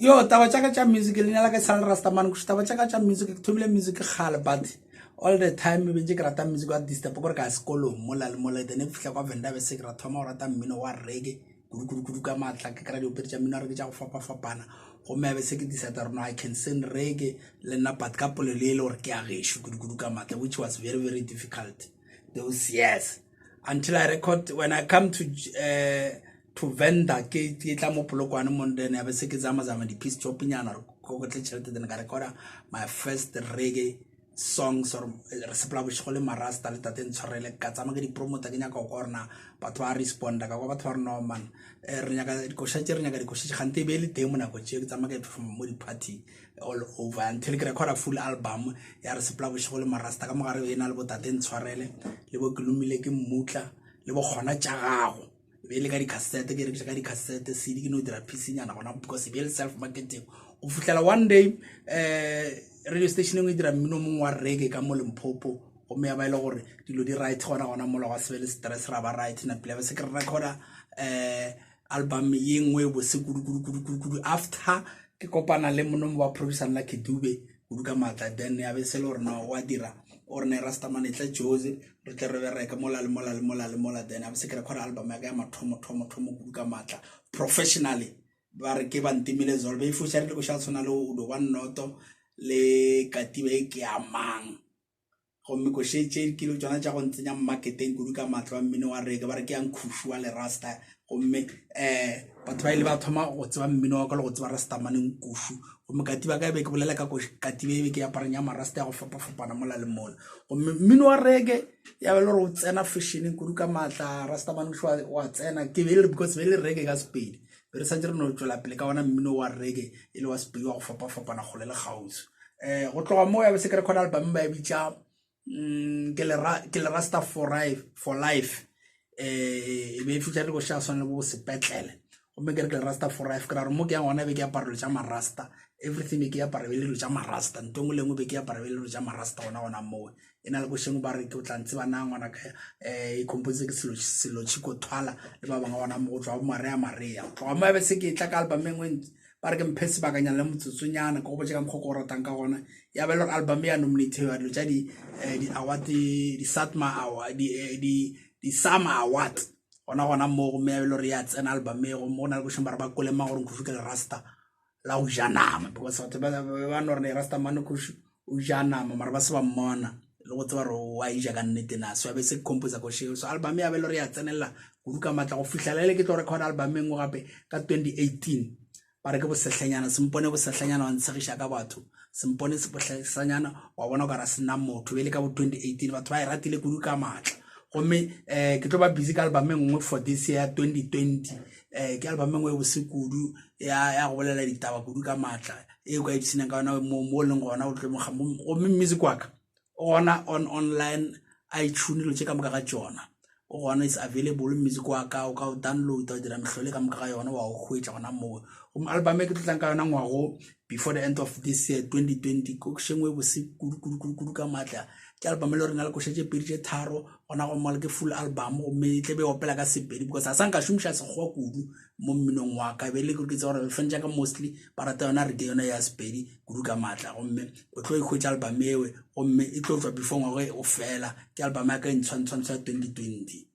Yo, taba tša ka tša music leina la ka sa le Rastaman kuši taba tša ka tša music ke thomile music kgale but all the time be ntse ke rata music wa disturb kore ka ya sekolong mola le mola then ke fihla kwa Venda be se ke ra thoma go rata mmino wa reggae kudu kudu kudu ka maatla ke kry-a diopedi tša mmino wa reggae tša go fapafapana gomme ya be se ke decide gore no I can sing reggae le nna but ka polelo e le gore ke ya gešo kudu kudu ka maatla which was very very difficult those years until I record when I come to uh, to Venda ke ke tla mo Polokwane mo then ya be se ke zama zama di piece job nyana gore ko go tle tšhelete then ka recorda my first reggae songs or re sepela bošego le marasta le tate ntshwarele ka tsamaya ke di-promota ke nyaka go kwa gore na batho ba responda ka kwa batho ba re no man eh, re nyaka dikoša tše re nyaka dikoša tše gante e be e le teng mo nako tše ke tsamaya ke performa mo di-party all over until ke recorda full album ya re sepela bošego le marasta ka mogare e na le botate ntshwarele le bo ke lomile ke mmutla le bokgona tša gago e be e le ka di-cassette ke rekiša ka di-cassette cd ke no dira piecenyana gona because e be e le self marketing go fihlela one day um radio station e nngwe e dira mmino mongwe wa reggae ka mo Limpopo gomme ya ba e le gore dilo di right gona gona mola gwa se be le stress ra ba right napile ba se ke re recorda um album ye nngwe e bose kudu kudu kudu kudu kudu after ke kopana le monomo wa producer nna ke dube kudu ka maatla then ya be se le gore no wa dira o re ne rastaman e tla jozi re tle re bereke mola le mola le mola le mola then a be se ke record album ya ka ya mathomo thomo thomo kudu ka maatla professionally ba re ke ba ntimile zolo ba ifoša re le ko ša tshwana le o do ba nnoto le katiba e ke amang Gomme koše tše ke le tšona tša go ntsenya mmaketeng kudu ka maatla wa mmino wa reke ba re ke yang khušu wa lerasta gomme um batho ba ile ba thoma go tseba mmino wa ka le go tseba rastamane nkušu gomme katiba ka e be ke bolela ka katiba e be ke aparang ya marasta ya go fapafapana mola le mola gomme mmino wa reke ya be le gore o tsena fashioneng kudu ka maatla rastamane wa tsena ke be e le because be e le reke ka sepedi be re santse re no tšwela pele ka ona mmino wa reke e le wa sepedi wa go fapafapana kgole le kgauswi um go tloga mo ya be se ke record album ba e bitša mm, ke le rasta for life for life um e be e fitlha le go sha swana le bo sepetlele gomme ke re ke le rasta for life ke ra gore mo ke yang gona be ke apara dilo tša marasta everything be ke apara be le dilo tša marasta nto engwe le engwe be ke apara be le dilo tša marasta gona gona moo e na le košeng ba re ke o tla ntseba na ngwana ka um e compose ke selo selo chiko thwala le ba bangwe gona mo go tswa bo marea marea go tloga mo ya be se ke tla ka album e nngwe ba re ke mphe sebakanyana le motsotsonyana ke go botse ka mokgwa ko o ratang ka gona ya be le gore album ya nominatewa dilo tša eh, di-award di-satma award eh, di-sama award gona gona mo gomme ya be le gore ya tsena album e gomme go na le košeng ba re ba kolema gore nkhušu ke le rasta la go ja nama because batho ba no re ne rasta mane khušu o ja nama mara ba se ba mmona le go tseba gore wa ija ka nnete na so ya be se composa košeo so album ya be le gore ya tsenelela kudu ka maatla go fihla le ke tlo record album e nngwe gape ka 2018 ba re ke bosehlanyana sempone bosehlanyana wa ntshegiša ka batho sempone sebohlanyana wa bona o ka ra sena motho be le ka bo 2018 batho ba e ratile kudu ka maatla gomme um ke tlo ba busy ka album e nngwe for this year 2020 um ke album e nngwe e bose kudu ya go bolela ditaba kudu ka maatla e o ka ipshinang ka yona mo o leng gona o tlo gomme music wa ka o gona on online iTunes dilo tše ka moka ga tšona o gona is available music wa ka o ka o download wa dira mehlole ka moka ga yona wa o hwetša gona moo gomme album e ke tlo tlang ka yona ngwago before the end of this year 2020 ko šengwe bose kudu kudu kudu kudu ka maatla ke album e le gore na le koša tše pedi tše tharo gona go mala ke full album gomme e tle be opela ka sepedi because a sa nka šomiša sekgowa kudu mo mminong wa ka be le ke tsa gore fans ka mostly ba rata yona re ke yona ya sepedi kudu ka maatla gomme o tlo e hwetša album ewe gomme e tlo tswa before ngwaga o fela ke album ya ka e ntshwantshwantsho ya 2020.